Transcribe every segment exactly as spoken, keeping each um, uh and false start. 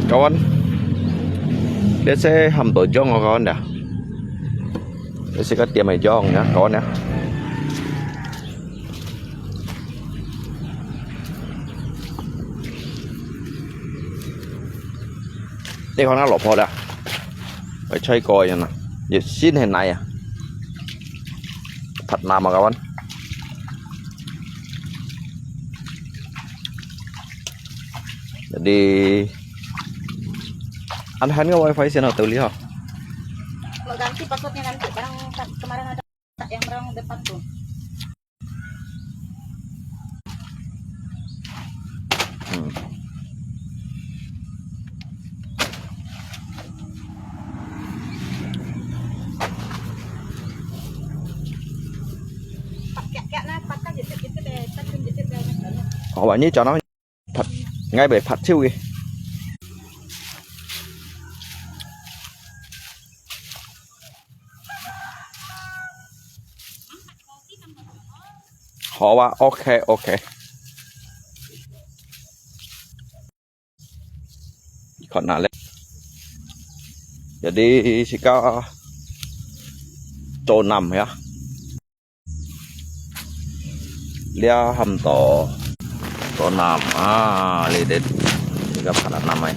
Kawan, 這些喊到羊哦，kawan呀。這些个店个羊呀，kawan呀。你看那老婆的，會吹過一樣啊，也新很奶啊，拍nama kawan。Jadi, anahan ka wifi siya na tuli ha. Mau ganti passwordnya nanti, barang kemarin ada yang barang depan tuh. Hmm. Awak ni channel 拍，𠊎會拍手个。好啊，OK，OK。看哪嘞？Jadi sika Tonam ya. Lia ham to. Tonam. Ah, li det. Ika pala namai.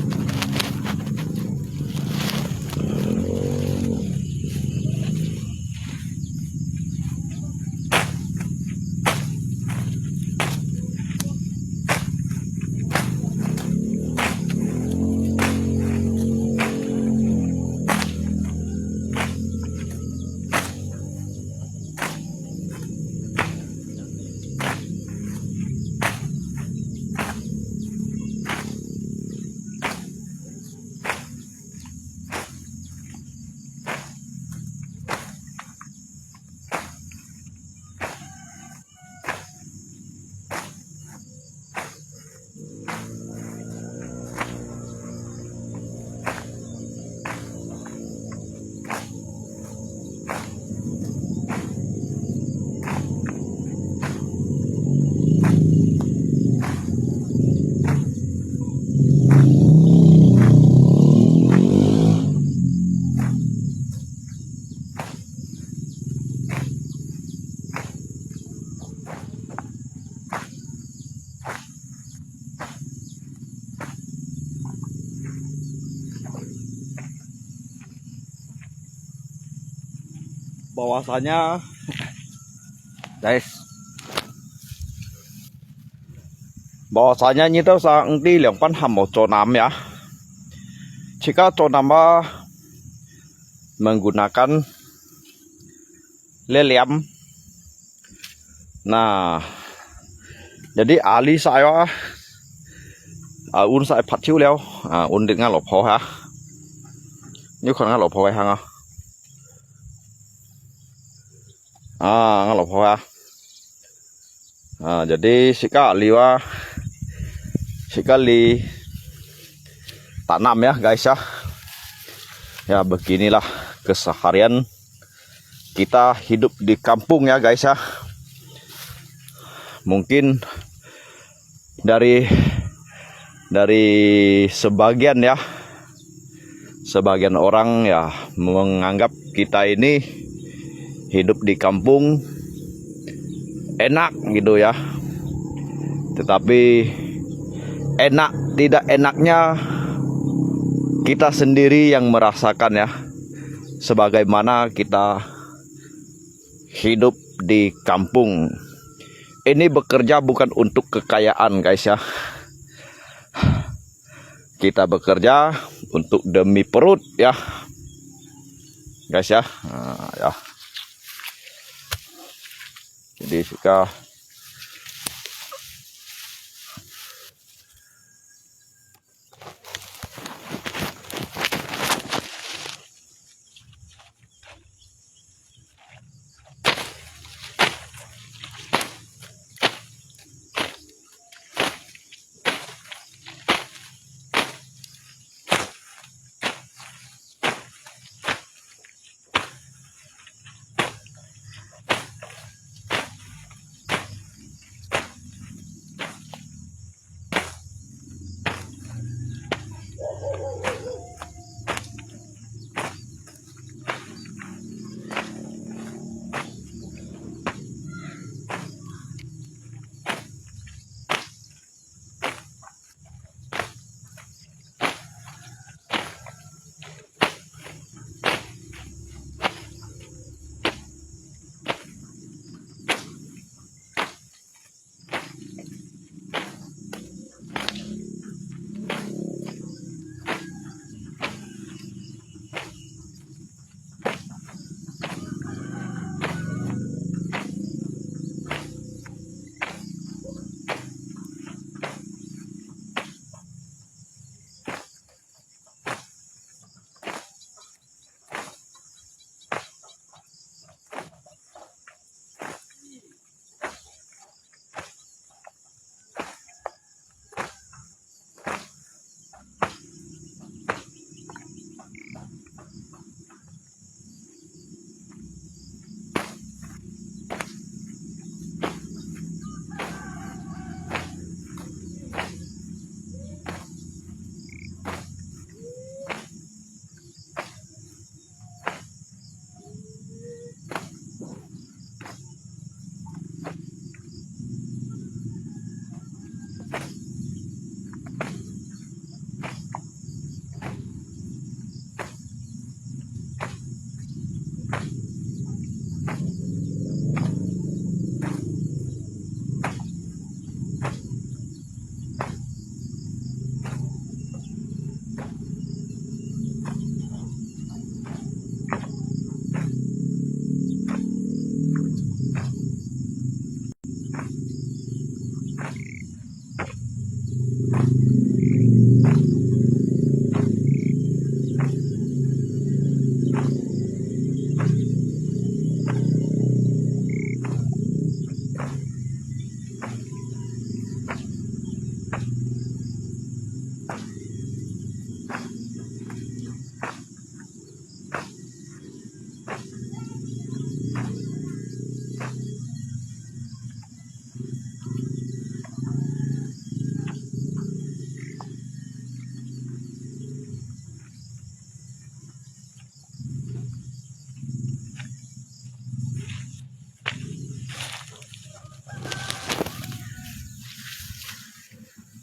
Bahwasanya, guys, bahwasanya nyi tau sa engti liang pan ham mo Tonam ya. Jika Tonam ba menggunakan lelem. Nah, jadi ali sa yo ah. Ah, un sa phat chiu liao. Ah, un dit nga lo pho ha. Nyu khon nga lo pho hai hang ah. Ah, nga lo pho ha. Ah, jadi sika liwa, sika li tanam ya guys ya. Ya, beginilah keseharian kita hidup di kampung ya guys ya. Mungkin dari, dari sebagian ya, sebagian orang ya menganggap kita ini hidup di kampung enak gitu ya. Tetapi enak tidak enaknya kita sendiri yang merasakan ya. Sebagaimana kita hidup di kampung. Ini bekerja bukan untuk kekayaan guys ya. Kita bekerja untuk demi perut ya. Guys ya. Ah, ya. Jadi sika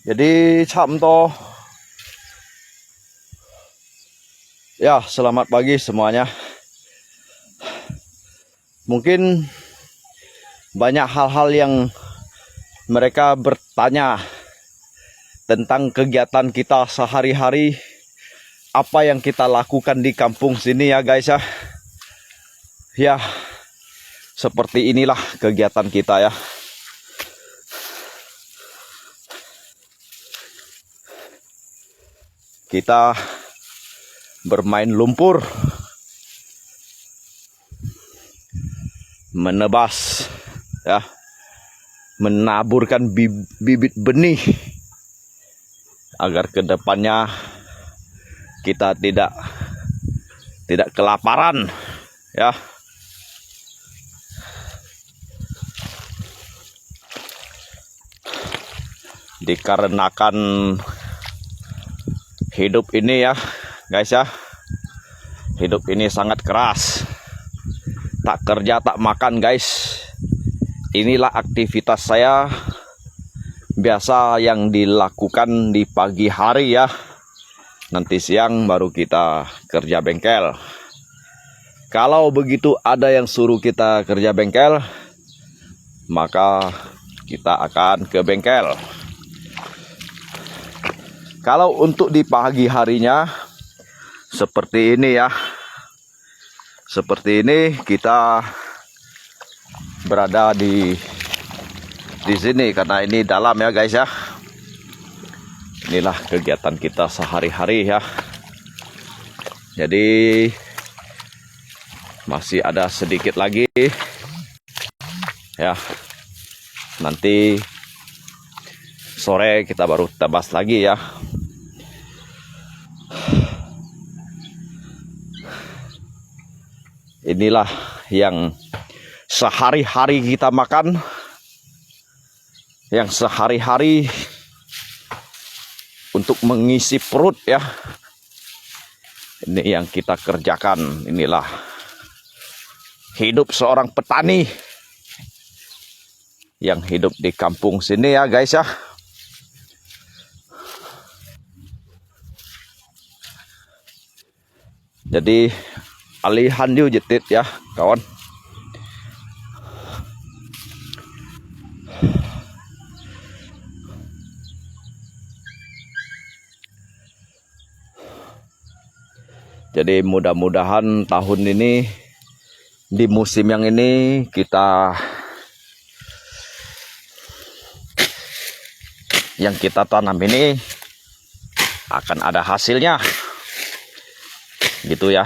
Jadi 差不多. Ya, selamat pagi semuanya. Mungkin banyak hal-hal yang mereka bertanya tentang kegiatan kita sehari-hari, apa yang kita lakukan di kampung sini ya guys ya. Ya, seperti inilah kegiatan kita ya. Kita bermain lumpur, menebas, ya, menaburkan bib- bibit benih agar ke depannya kita tidak tidak kelaparan, ya. Dikarenakan hidup ini ya, guys ya. Hidup ini sangat keras. Tak kerja, tak makan, guys. Inilah aktivitas saya biasa yang dilakukan di pagi hari ya. Nanti siang baru kita kerja bengkel. Kalau begitu ada yang suruh kita kerja bengkel, maka kita akan ke bengkel. Kalau untuk di pagi harinya, seperti ini ya. Seperti ini kita berada di di sini karena ini dalam ya guys ya. Inilah kegiatan kita sehari-hari ya. Jadi masih ada sedikit lagi. Ya. Nanti sore kita baru tebas lagi ya. Inilah yang sehari-hari kita makan, yang sehari-hari untuk mengisi perut ya. Ini yang kita kerjakan, inilah hidup seorang petani yang hidup di kampung sini ya guys ya. Jadi alihan yu jetit ya kawan. Jadi mudah-mudahan tahun ini di musim yang ini kita yang kita tanam ini akan ada hasilnya. Gitu ya.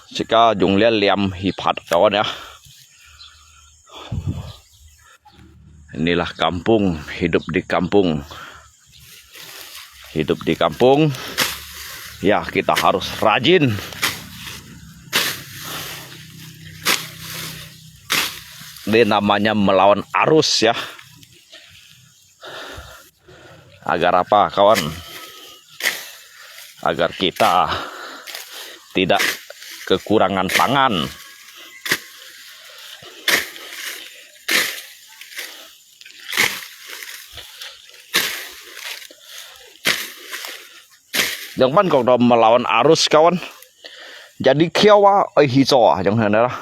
Jika jung lian liam hipat kawan ya. Inilah kampung, hidup di kampung. Hidup di kampung, ya kita harus rajin. Ini namanya melawan arus ya. Agar apa kawan? Agar kita tidak kekurangan pangan. Yang pan kok do melawan arus kawan. Jadi kiawa oi hico ah yang sana lah.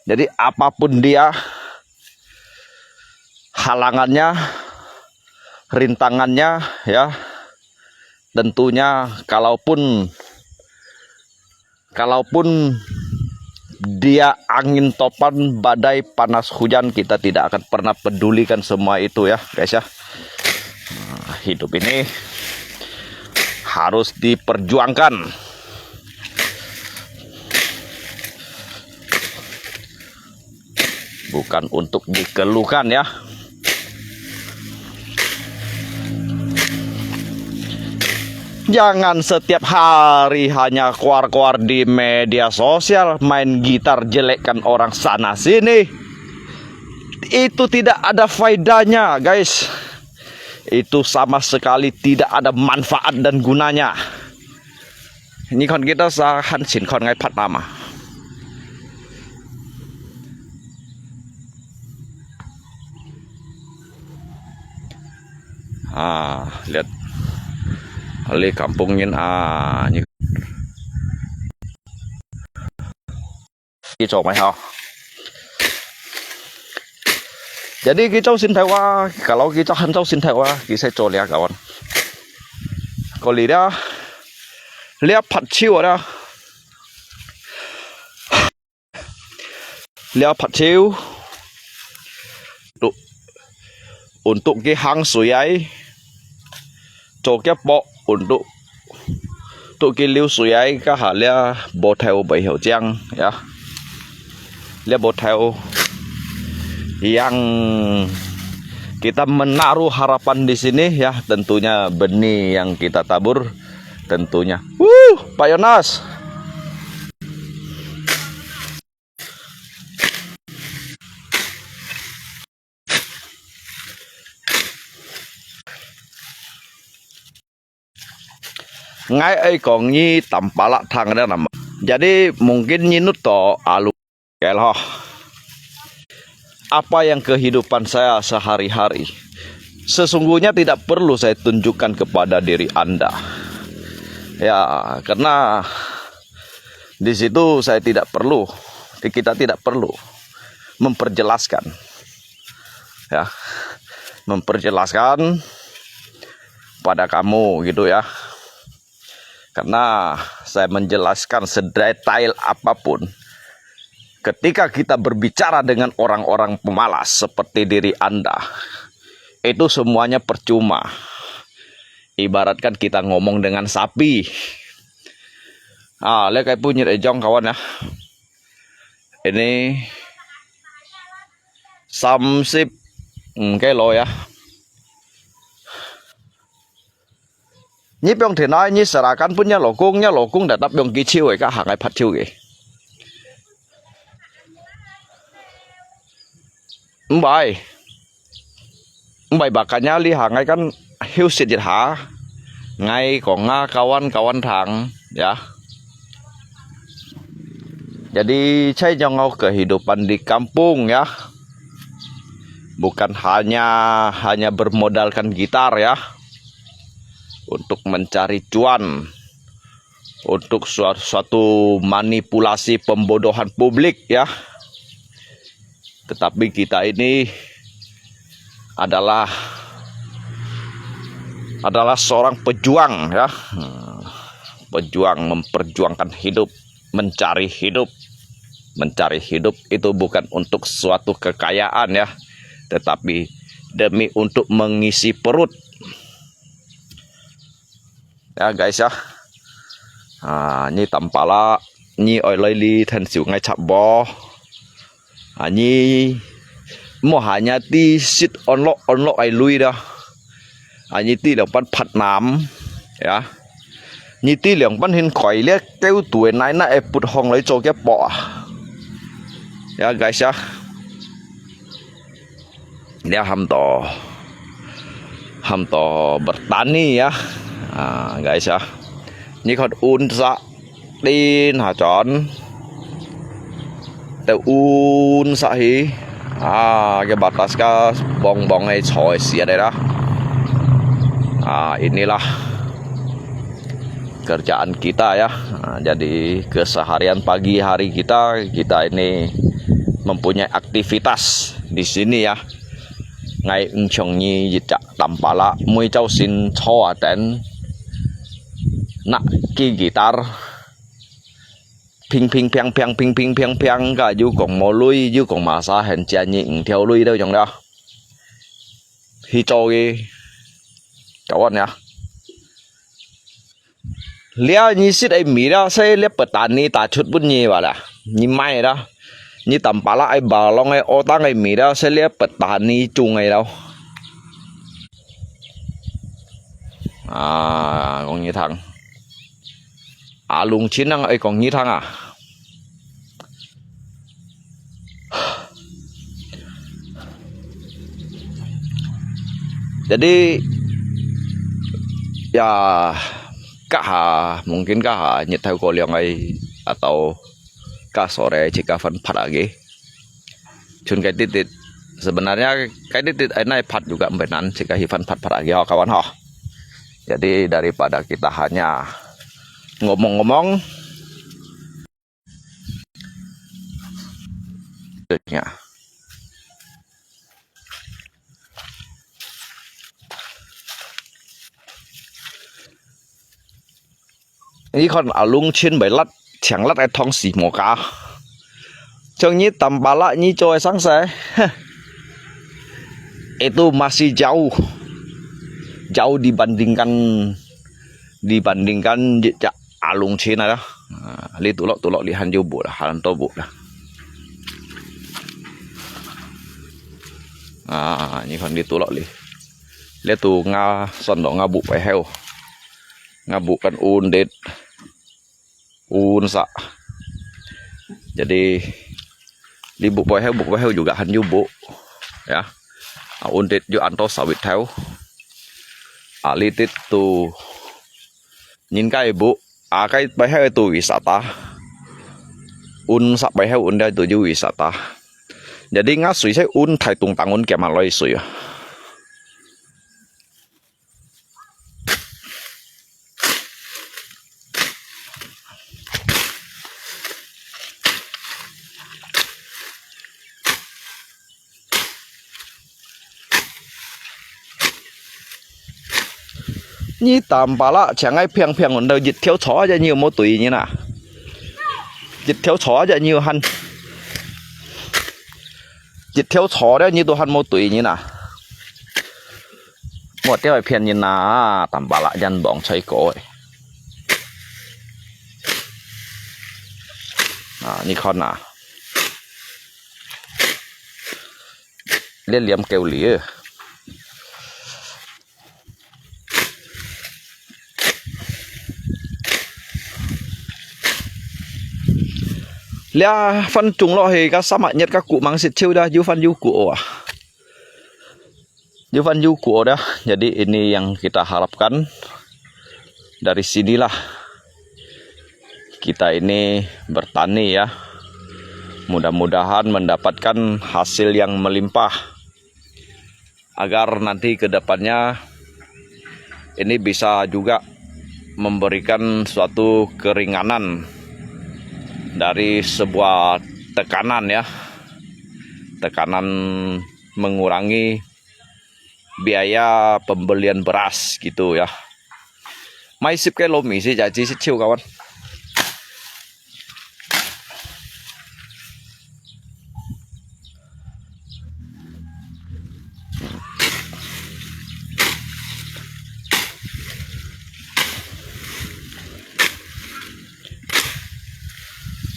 Jadi apapun dia halangannya, rintangannya ya, tentunya kalaupun kalaupun dia angin topan, badai, panas, hujan, kita tidak akan pernah pedulikan semua itu ya guys ya. Hidup ini harus diperjuangkan, bukan untuk dikeluhkan ya. Jangan setiap hari hanya keluar-keluar di media sosial, main gitar, jelekkan orang sana sini. Itu tidak ada faedahnya guys. Itu sama sekali tidak ada manfaat dan gunanya. Ini kan kita sahan sin kan ngai pat nama. 啊，這，這kampung人啊，你，你做麼个好？Jadi佢做生態啊，kalau佢做，還做生態啊，佢使做這个啊。Kau lihat，這pacil啊，這pacil，untuk，untuk佢hang水ai，做佢薄，untuk，untuk佢流水ai，該下這botol會曉靚，ya。這botol yang kita menaruh harapan di sini, ya, tentunya benih yang kita tabur, tentunya. Wuh, Pak Yonas. Ngai ai kong nyi tampalak thang ada nama. Jadi mungkin nyi nut to alu kel ho. Apa yang kehidupan saya sehari-hari, sesungguhnya tidak perlu saya tunjukkan kepada diri Anda. Ya, karena di situ saya tidak perlu, kita tidak perlu memperjelaskan. Ya, memperjelaskan pada kamu gitu ya. Karena saya menjelaskan sedetail apapun, ketika kita berbicara dengan orang-orang pemalas seperti diri Anda, itu semuanya percuma. Ibaratkan kita ngomong dengan sapi. Ah, 這个半日會種，kawan啊。Ini 三十五kilo ya。你放田啊，你serahkan分若老公，若老公tetap用佢手个，佢行个pacil个。毋係，毋係，makanya你行个kan休息一下。Ngai kong啊，kawan-kawan thang，ya。Jadi, saya nyong kehidupan di kampung, ya. Bukan hanya, hanya bermodalkan gitar, ya, untuk mencari cuan, untuk sua-, suatu manipulasi pembodohan publik, ya. Tetapi kita ini adalah, adalah seorang pejuang, ya. Hmm. Pejuang, memperjuangkan hidup, mencari hidup. Mencari hidup itu bukan untuk suatu kekayaan, ya, tetapi demi untuk mengisi perut. Ya, guys, ya. Ah, nyi tampalak, nyi oi loi li then siu ngai chap bo. Ah, nyi mo ha nya ti sit onlok onlok ai lui da. Ah, nyi ti liang pan phat nam, ya. Nyi ti liang pan hin koi liak kêu tu nai na ai put hong lai cho kia po. Ya, guys, ya. Liak ham to, ham to bertani ya. Ah, guys ya. Nyi khon un sa tin ha chon. Te un sa hi. Ah, ke batas ka bong bong ai choi sia de la. Ah, inilah kerjaan kita ya. Ah, jadi keseharian pagi hari kita, kita ini mempunyai aktivitas di sini ya. Ngai ung chong nyi yit chak tampala, mui chau sin cho aten. Nak ki gitar. Ping ping piang piang, ping ping piang piang ka, yu kong mo lui, yu kong ma sa hen chia nyi ung thiau lui dau yong da. Hi cho ki. Kawan ya. Lia nyi sit ai mi da, sai lia petani ta chut pun nyi ba la. Nyi mai da. Nyi tampala ai balong ai otang ai mi da, sai lia petani chung ai dau. Ah, kong nyi thang. Ah, lung chin nang ai kong nyi thang ah. Jadi, ya, kaha, mungkin kaha, nyit thau ko liang ai, atau ka sore, chika fan phat lagi. Chun kai titit, Sebenarnya, kai titit ai nai phat juga mbenan, jika hivan phat-phat lagi ho, kawan ho. Jadi, daripada kita hanya ngomong-ngomong, ya. Nyi khon alung chin bai lat, chang lat ai thong si mo ka. Chang nyi tampala nyi cho ai sang sai. Itu masih jauh. Jauh dibandingkan, dibandingkan je-, ja-, alung chin ada. Ah, li tulok, tulok li han ju bu dah, han to bu dah. Ah, nyi khon li tulok li. Li tu nga son dong nga bu pai heo. Nga bu kan un det. Un sa. Jadi, li bu pai heo, bu pai heo juga han ju bu. Ya. Ah, un det ju an to sawit heo. Ah, li tit tu nyin kai bu. Ah, kai pai heo tu wisata. Un sa pai heo un dia tu ju wisata. Jadi, nga sui sai un thai tung tang un kia ma loi sui. Nyi tampala chang ai phiang phiang un dau jit thiau chua ja nyi mo tui nyi na. Jit thiau chua ja nyi han. Jit thiau chua ja nyi tu han mo tui nyi na. Mo tiau ai phian nyi na, tampala jan bong choi ko. Ah, nyi khon na. Liam liam kêu li. Lia fan chung lo he ka sama nyet ka ku mang sit chiu da, yu fan yu ku o ah. Yu fan yu ku o da. Jadi ini yang kita harapkan dari sinilah kita ini bertani ya. Mudah-mudahan mendapatkan hasil yang melimpah. Agar nanti ke depannya ini bisa juga memberikan suatu keringanan dari sebuah tekanan ya. Tekanan mengurangi biaya pembelian beras gitu ya. Mai sip ke lo mi si jadi si chiu kawan.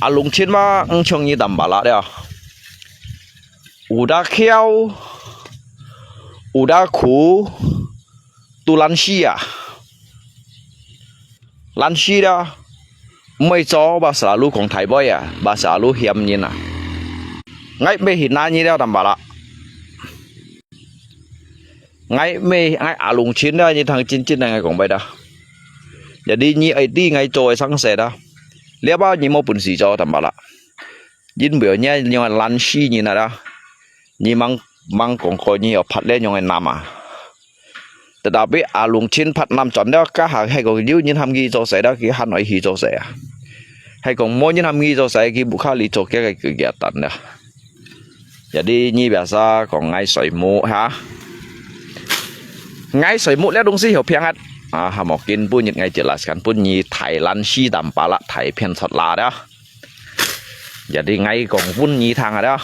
Alung chin ma ng chong ni dam bala dia. Udah khiau, udah khu, tu lan shi ah. Lan shi dia, mui cho ba selalu kong thai boy ah, ba selalu hiam nyin ah. Ngai me hin na nyi dia dam bala. Ngai me, ngai alung chin dia nyi thang chin chin ngai kong bai da. Jadi nyi ai ti ngai cho ai sang se da. Lia ba nyi mo pun si cho dam bala. Yin bui nyi nyong lan shi nyi na da. Nyi mang, mang kong ko nyi yo phat le nyong nam ah. Tetapi alung chin phat nam chon da ka ha hai kong yu nyin ham ki cho se da ki han oi hi cho se ah. Hai kong mo nyin ham ki cho se ki bu kha li cho ke kegiatan da. Jadi nyi biasa kong ngai soi mu ha. Ngai soi mu le dong si hiu phiang at. Ah, ha mo kin pun nyi ngai jelaskan pun nyi Thailand si dam pala Thai phian chot la da. Jadi ngai kong pun nyi thang ada.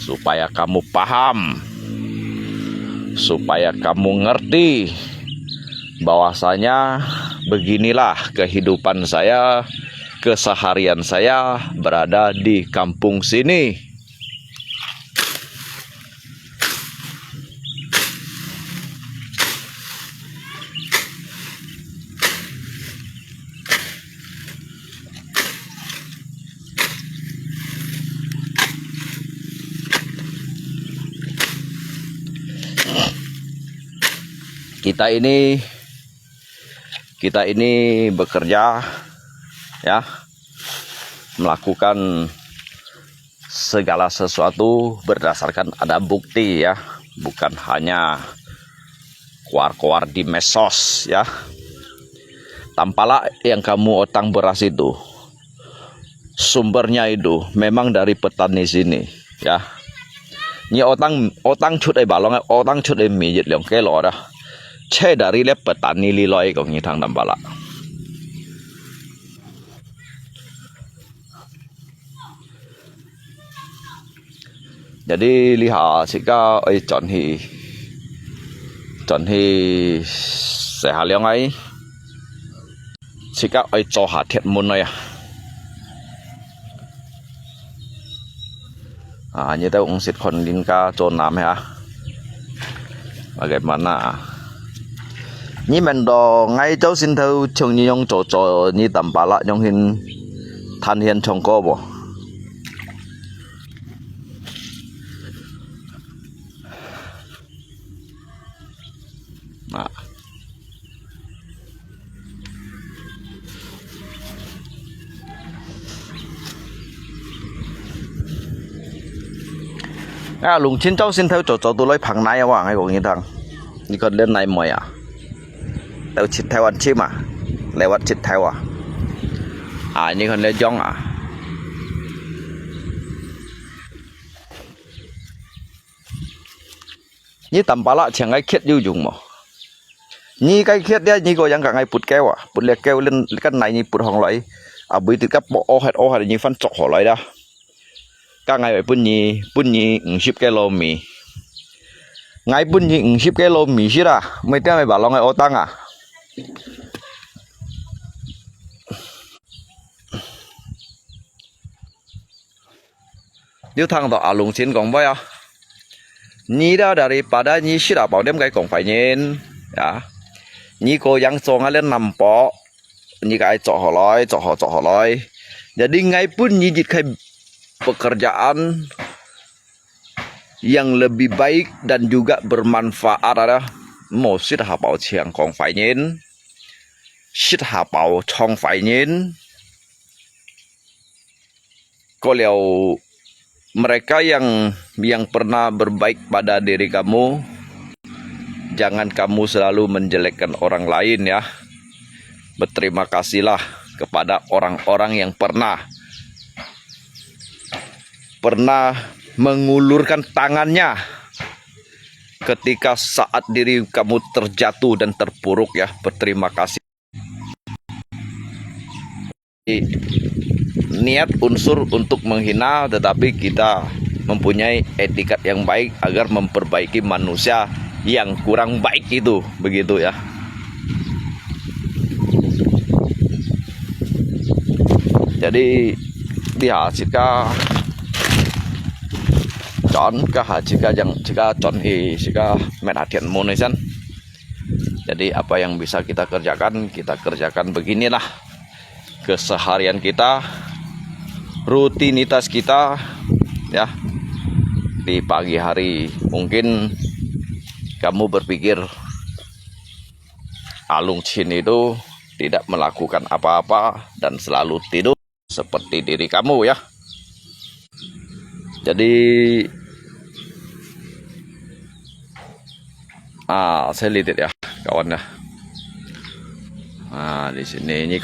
Supaya kamu paham, supaya kamu ngerti bahwasanya beginilah kehidupan saya, keseharian saya berada di kampung sini. Kita ini, kita ini bekerja, ya, melakukan segala sesuatu berdasarkan ada bukti ya, bukan hanya keluar-keluar di medsos ya. Tampalak yang kamu otang beras itu, sumbernya itu memang dari petani sini ya. Nyi otang, otang cut ai balong, otang cut ai mijit liang kilo dah. Che dari le petani liloi kong nyi thang tampalak. Jadi 這下自家愛轉去，轉去洗下涼啊，自家愛做下鐵門來啊。啊，你兜毋識看人家做男呀？Bagaimana？你們都，𠊎朝晨頭像你樣做做，你tampalak樣形，彈絃唱歌無？ Nah. Nga lùng chín朝晨頭早早都來拍泥啊，𠊎講你聽，你看這泥妹啊，到七頭還深啊，lewat七頭啊，啊，你看這樣啊。 你tampalak請𠊎蹶有用無？你該蹶咧，你個樣甲𠊎抔溝啊，抔咧溝，恁个泥你抔上來，啊，毋係甲啵屙核屙核，你翻捉好來啦。甲𠊎會分你，分你五十kilo米。𠊎分你五十kilo米食啦，毋係點會白浪个屙當啊。 有聽到阿龍先講話啊？你啦，daripada你食下飽點解講壞人啊？你個樣做𠊎个南北，你个愛做好來，做好，做好來。Jadi，𠊎分你一個pekerjaan yang lebih baik dan juga bermanfaat ada。莫食下飽請講壞人，食下飽唱壞人。 Kalau mereka yang, yang pernah berbaik pada diri kamu, jangan kamu selalu menjelekkan orang lain ya. Berterima kasihlah kepada orang-orang yang pernah, pernah mengulurkan tangannya ketika saat diri kamu terjatuh dan terpuruk ya. Berterima kasih. Niat unsur untuk menghina, tetapi kita mempunyai etikat yang baik agar memperbaiki manusia yang kurang baik itu, begitu ya. Jadi, 這下自家轉，這下自家正，自家轉去，自家metode latihan muna先。 Jadi apa yang bisa kita kerjakan, kita kerjakan beginilah keseharian kita, rutinitas kita, ya. Di pagi hari, mungkin kamu berpikir Alung Chin itu tidak melakukan apa-apa dan selalu tidur. Seperti diri kamu ya. Jadi, ah, saya lihat ya, kawan ya. Nah, di sini ini,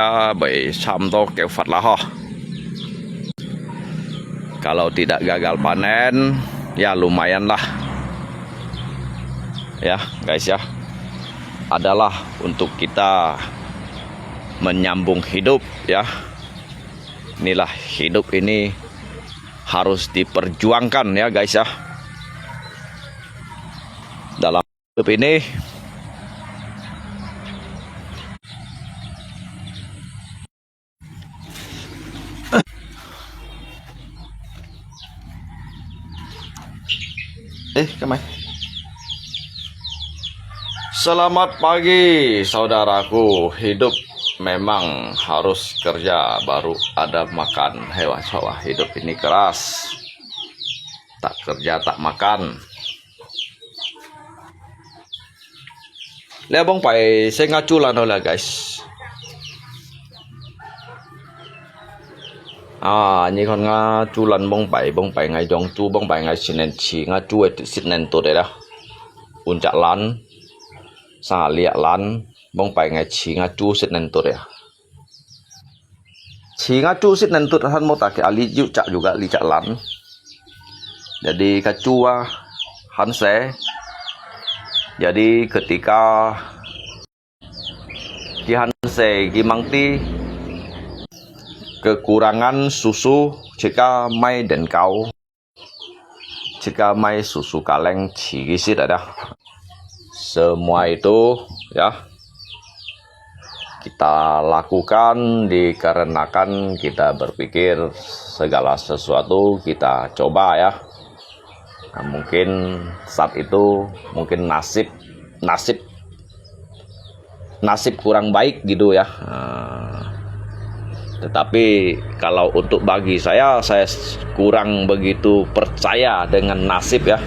ah, baik, 差不多 kêu phát lah ha. Kalau tidak gagal panen, ya lumayan lah. Ya, guys ya. Adalah untuk kita menyambung hidup ya. Inilah hidup ini harus diperjuangkan ya guys ya. Dalam hidup ini. Eh, kamai. Selamat pagi, saudaraku. Hidup memang harus kerja baru ada makan. Hewa, hewa, hidup ini keras. Tak kerja, tak makan. Lebong pai senga culan lah, guys. 啊，你看𠊎豬欄往擺，往擺𠊎樣豬，往擺𠊎食等，試𠊎豬个食等垤个啦。五隻欄，三十六隻欄，往擺𠊎試𠊎豬食等垤个。試𠊎豬食等垤，還無打開，啊，有隻juga，有隻欄。Jadi kacoa han se. Jadi ketika ki han se ki mang ti kekurangan susu, cika mai dengkau, cika mai susu kaleng, ci ki sit ada. Semua itu, ya, kita lakukan dikarenakan kita berpikir segala sesuatu kita coba, ya. Nah, mungkin saat itu, mungkin nasib, nasib, nasib kurang baik gitu ya. Nah, tetapi kalau untuk bagi saya, saya s-, kurang begitu percaya dengan nasib ya.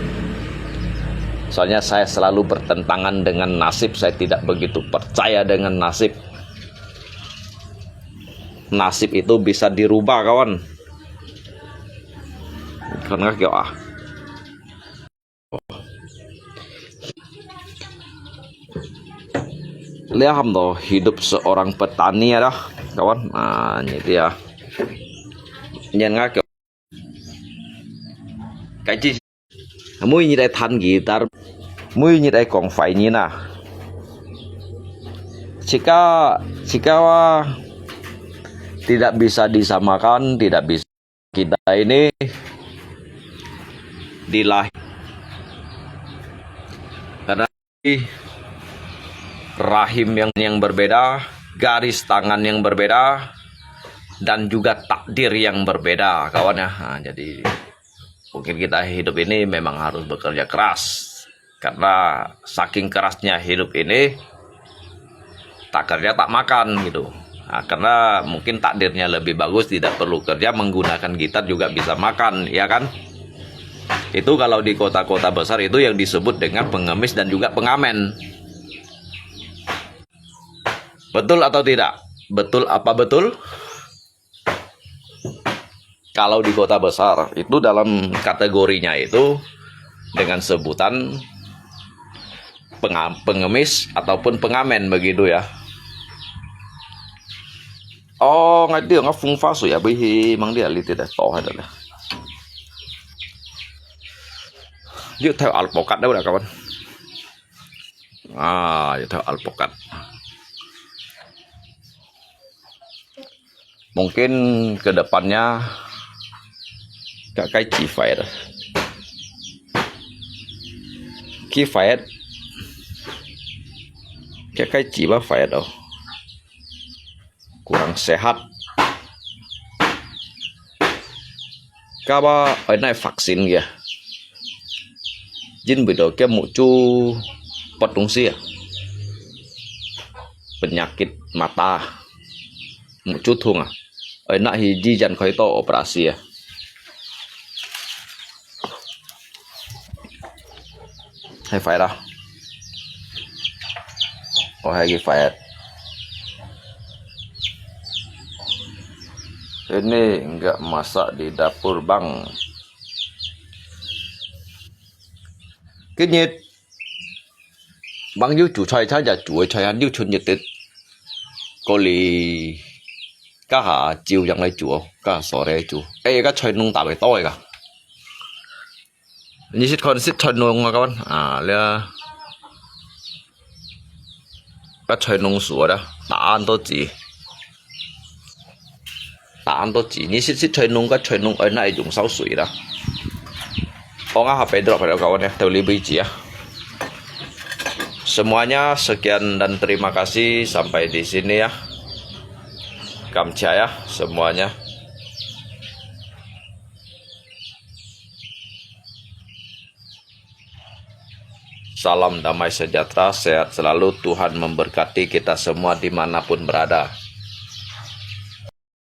Soalnya saya selalu bertentangan dengan nasib, saya tidak begitu percaya dengan nasib. Nasib itu bisa dirubah, kawan. Kan nggak kyo ah. Lihat ham to, hidup seorang petani ada, kawan. Nah, ini dia. Nyan nggak kyo. Kaji. Mui nyi dai than gitar, mui nyi dai kong fai nyi na. Jika, jika tidak bisa disamakan, tidak bisa kita ini dilahir karena rahim yang, yang berbeda, garis tangan yang berbeda, dan juga takdir yang berbeda, kawan ya. Nah, jadi mungkin kita hidup ini memang harus bekerja keras. Karena saking kerasnya hidup ini, tak kerja tak makan gitu. Nah, karena mungkin takdirnya lebih bagus, tidak perlu kerja, menggunakan gitar juga bisa makan, ya kan? Itu kalau di kota-kota besar itu yang disebut dengan pengemis dan juga pengamen. Betul atau tidak? Betul apa betul? Kalau di kota besar, itu dalam kategorinya itu dengan sebutan penga-, pengemis ataupun pengamen begitu ya. Oh, ngai dia ngai fung fa sui ya, bih mang dia li tidak tahu ada lah. Dia tahu alpokat dah, kawan. Ah, dia tahu alpokat. Mungkin ke depannya kakai cifai dah. Kifai. Kakai ciba fai dah. Kurang sehat. Kaba ai nai vaksin kia. Jin bui do kia muk cu pot dungsi ah. Penyakit mata. Muk cu thung ah. Ai nak hi ji jan khoi to operasi ah. Hai fai dah. Oh, hai ki fai. Ini enggak masak di dapur, Bang. Kenyit. Bang yu cu choi cha ya cu choi han yu chun yit tit. Ko li. Ka ha chiu yang lai cu. Ka so re cu. Eh, ka choi nung ta bai toi ka. Nyi sit khon sit choi nung ah, kawan. Ah, lia. Ka choi nung su dah. Ta an to ci. Ta an to ci. Nyi sit sit choi nung ka choi nung ai nai yung sao sui dah. Ong ah, ha pe drop pada kawan ya. Teu li bui ci ya. Semuanya sekian dan terima kasih sampai di sini ya. Kamcia ya semuanya. Salam damai sejahtera, sehat selalu, Tuhan memberkati kita semua dimanapun berada.